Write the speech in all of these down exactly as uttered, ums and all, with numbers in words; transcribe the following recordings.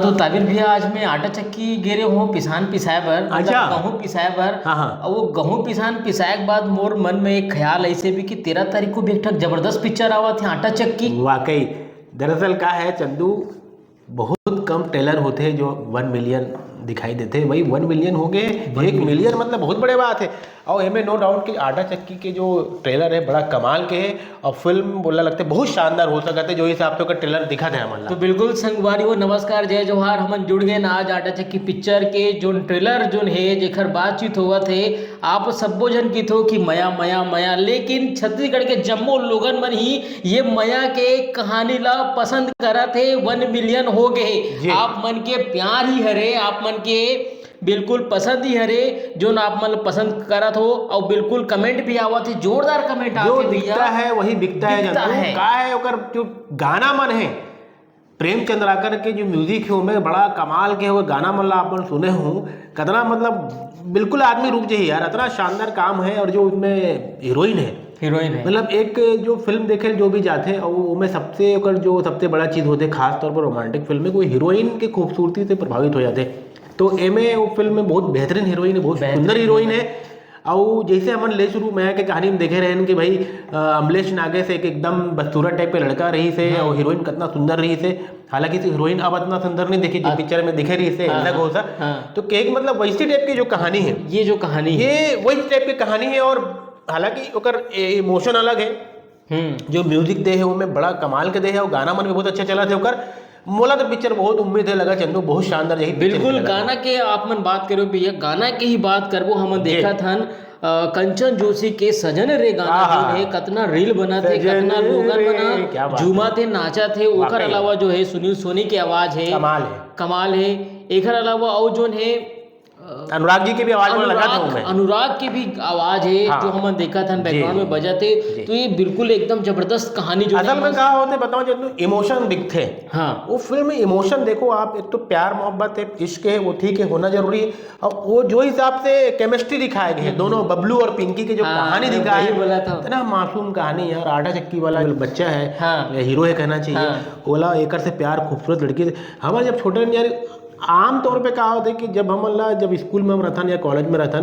तो ताबिर भैया, आज मैं आटा चक्की गे रहे हूँ पिसान पिसाए बर, मतलब अच्छा। गहूँ पिसाए बर। हाँ, हाँ। और वो गहूँ पिसान पिसाए के बाद मोर मन में एक ख्याल ऐसे भी कि तेरह तारीख को भी एक ठक जबरदस्त पिक्चर आवत है, आटा चक्की। वाकई, दरअसल का है चंदू, बहुत कम ट्रेलर होते हैं जो वन मिलियन दिखाई देते हैं। वही वन मिलियन हो गए। एक मिलियन मतलब बहुत बड़े बात है। और एमे नो डाउट कि आटा चक्की के जो ट्रेलर है, बड़ा कमाल के है। और फिल्म बोला लगता है बहुत शानदार हो सकता है, जो हिसाब से ओकर ट्रेलर दिखा थे हमन ला। तो बिल्कुल संगवारी हो, नमस्कार, जय जोहार। हमन जुड़ गए ना आज आटा चक्की पिक्चर के जोन ट्रेलर जोन है, जेकर बातचीत होवत है। आप सब्बो झन किथो कि मया मया मया, लेकिन छत्तीसगढ़ के जम्मो लोगन मन ही ये मया के कहानी ला पसंद करत हे। वन मिलियन हो गए हे। जी। आप मन के प्यार ही हरे, आप मन के बिल्कुल पसंद ही हरे, जोन आप मन पसंद करत हो। और बिल्कुल कमेंट भी आवत हे, जोरदार कमेंट जो आके भैया। दिखता है वही बिकता है बिकता जानू। है। का है ओकर जो गाना मन है, प्रेम चंद्राकर के जो म्यूजिक है, ओमे बड़ा कमाल के वो गाना मन ला आप मन सुने हो, कतना मतलब बिल्कुल आदमी रुक जाही यार, इतना शानदार काम है। और जो उसमें हीरोइन है, हीरोइन है। मतलब एक जो फिल्म देखे जो भी जाते हैं, और ओमे सबसे ओकर जो सबसे बड़ा चीज़ होते, खास तौर पर रोमांटिक फिल्म में, वो हीरोइन के खूबसूरती से प्रभावित हो जाते। तो एमे वो फिल्म में बहुत बेहतरीन हीरोइन है, बहुत सुंदर बेहतरीन हीरोइन है। हीरोइन। अउ जैसे हमन ले शुरू मया के कहानी में देखे रहेन कि भाई, अ, अमलेश नागेश एक एकदम बदसूरत टाइप के लड़का रहिस हे, हम्म। और हीरोइन कितना सुंदर रहिस हे। हालांकि हीरोइन अब इतना सुंदर नहीं दिखी, जो हाँ। पिक्चर में दिखे रहिस हे, हाँ, इंदिरा हाँ, घोष। हाँ। तो एक मतलब वैसी टाइप की जो कहानी है, ये जो कहानी है। ये वही टाइप की कहानी है। और हालांकि ओकर इमोशन अलग है, हम्म। जो म्यूजिक दे है, वो में बड़ा कमाल के दे है, और गाना मन भी बहुत अच्छा चला थे ओकर। मोला तो पिक्चर बहुत उम्मीद है लगा चंदू, बहुत शानदार यही पिक्चर बिल्कुल, लगा। गाना के आप मन बात करो भैया, गाना के ही बात करबो। हमन जी। देखत हन, अ, कंचन जोशी के सजन रे गाना आहा। जो है, कतना रील बना थे, सजन कतना लोगन रे, बना, क्या बात है। झूमा थे, नाचा थे। ओकर वाकई। अलावा जो है सुनील सोनी के आवाज है, कमाल है। कमाल है। एकर अलावा और जोन है, अ, अनुराग जी के भी आवाज में लगा था अनुराग, हूँ मैं। अनुराग के भी आवाज है, हाँ। जो हमन देखत हन जी। बैकग्राउंड में बजत हे, जी। तो ये बिल्कुल एकदम जबरदस्त कहानी जो असल में का होथे बताओ, जब इमोशन दिखथे, हाँ। वो फिल्म में इमोशन देखो आप, एक तो प्यार मोहब्बत है, इश्क है, वो ठीक है, होना जरूरी है। और वो जो हिसाब से केमिस्ट्री दिखाए गए हैं, हम्म। दोनों बबलू और पिंकी की जो हाँ, कहानी मैं दिखाए वही है, बोला था। इतना मासूम कहानी यार, आटा चक्की वाला जो बच्चा है, हाँ। हीरो है कहना चाहिए, हाँ। ओला एकर से प्यार, खूबसूरत लड़की से। हमारे जब छोटे रहन यार, आमतौर पे का होथे कि जब हमन ला, जब स्कूल में हम रहथन या कॉलेज में रहथन,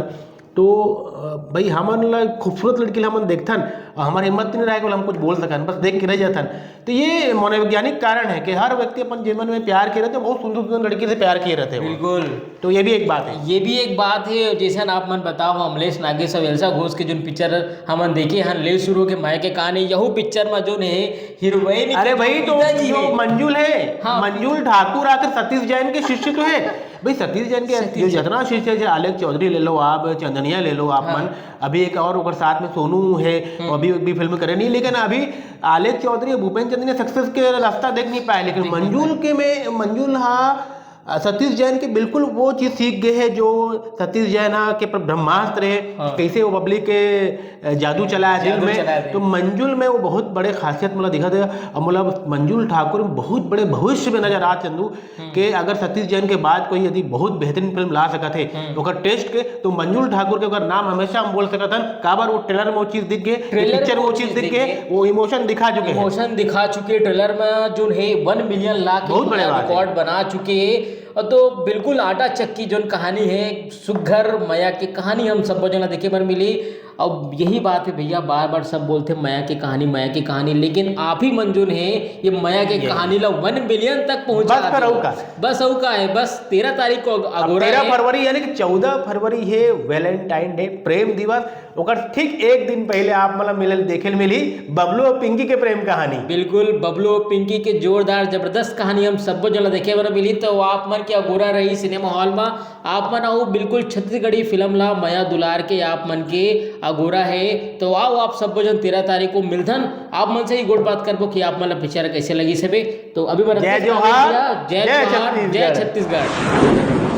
तो, अ, भाई हमन ला खूबसूरत लड़की ला हमन देखथन, और हमार हिम्मत नहीं रहे कि हम कुछ बोल सकन, बस देख के रह जाथन। तो ये मनोवैज्ञानिक कारण है कि हर व्यक्ति अपन जीवन में प्यार किए रहते, बहुत सुंदर सुंदर लड़की से प्यार किए रहते हैं। बिल्कुल। तो ये भी एक बात है। ये भी एक बात है, जैसन आप मन बताओ, अमलेश नागेश और एल्सा घोष के जोन पिक्चर हमन देखे हन, ले शुरू के मया के कहानी, यहू पिक्चर में जोन है हीरोइन अरे के भाई, जो तो पिताजी जो है। मंजुल है, हाँ। मंजुल ठाकुर आकर सतीश जैन के शिष्य तो है। भाई सतीश जैन के सतीश जो जैन। जितना शिष्य है, आलोक चौधरी ले लो आप, चंदनिया ले लो आप हाँ। मन, अभी एक और ओकर साथ में सोनू है, हम्म। वो अभी भी फिल्म करे नहीं, लेकिन अभी आलोक चौधरी, भूपेंद्र चंद्र ने सक्सेस के रास्ता देख नहीं पाए, लेकिन देख नहीं मंजुल पाए। के में, मंजुल हा, अ, सतीश जैन के बिल्कुल वो चीज़ सीख गए है जो सतीश जैन हा के प्र-, ब्रह्मास्त्र है, हाँ। कैसे वो पब्लिक के, अ, जादू चलाया दिल जादू में, चलाया दिल। तो मंजुल में वो बहुत बड़े खासियत मोला दिखा दे। और मोला मंजुल ठाकुर में बहुत बड़े भविष्य में नजर आ चंदू, हम्म। के अगर सतीश जैन के बाद कोई यदि बहुत बेहतरीन फिल्म ला सकत हे, हम्म। ओकर टेस्ट के, तो मंजुल ठाकुर के ओकर नाम हमेशा हम बोल सकत हन। काबर वो ट्रेलर में वो चीज़ दिख गए, ट्रेलर पिक्चर में में वो वो चीज़ चीज़ दिख दिख गए, गए। वो इमोशन दिखा चुके हैं। इमोशन दिखा चुके हैं ट्रेलर में, जोन है वन मिलियन लाख बहुत बड़े बात है। रिकॉर्ड बना चुके हैं। और तो बिल्कुल आटा चक्की जोन कहानी है, सुघर मया के कहानी हम सबो जना देखे बर मिली। अब यही बात है भैया, बार बार सब बोलते हैं मया की कहानी, मया की कहानी, लेकिन आप ही मन जोन है ये मया के ये। कहानी ला वन मिलियन तक पहुंचा बस फिर दिया। अऊ का? बस अऊ का है, बस तेरह तारीख को अग-, अब अगोरा तेरह है। फरवरी यानी कि चौदह फरवरी है वैलेंटाइन डे, प्रेम दिवस। ओकर ठीक एक दिन पहले आप मतलब मिलल देखे मिली बबलू और पिंकी के प्रेम कहानी। बिल्कुल, बबलू और पिंकी के जोरदार जबरदस्त कहानी हम सबो जना देखे बर मिली। तो आप मन के अगोरा रही सिनेमा हॉल में, आप मन अउ बिल्कुल छत्तीसगढ़ी फिल्म ला मया दुलार के आप मन के अगोरा है। तो आओ आप सब्बो झन तेरह तारीख को मिलथन, आप मन से ही गोठ बात करबो कि आप मन ला पिक्चर कैसे लगी सेबे। तो अभी बर जय जोहार, जय जय जोहार, जय छत्तीसगढ़। छत्तीसगढ़।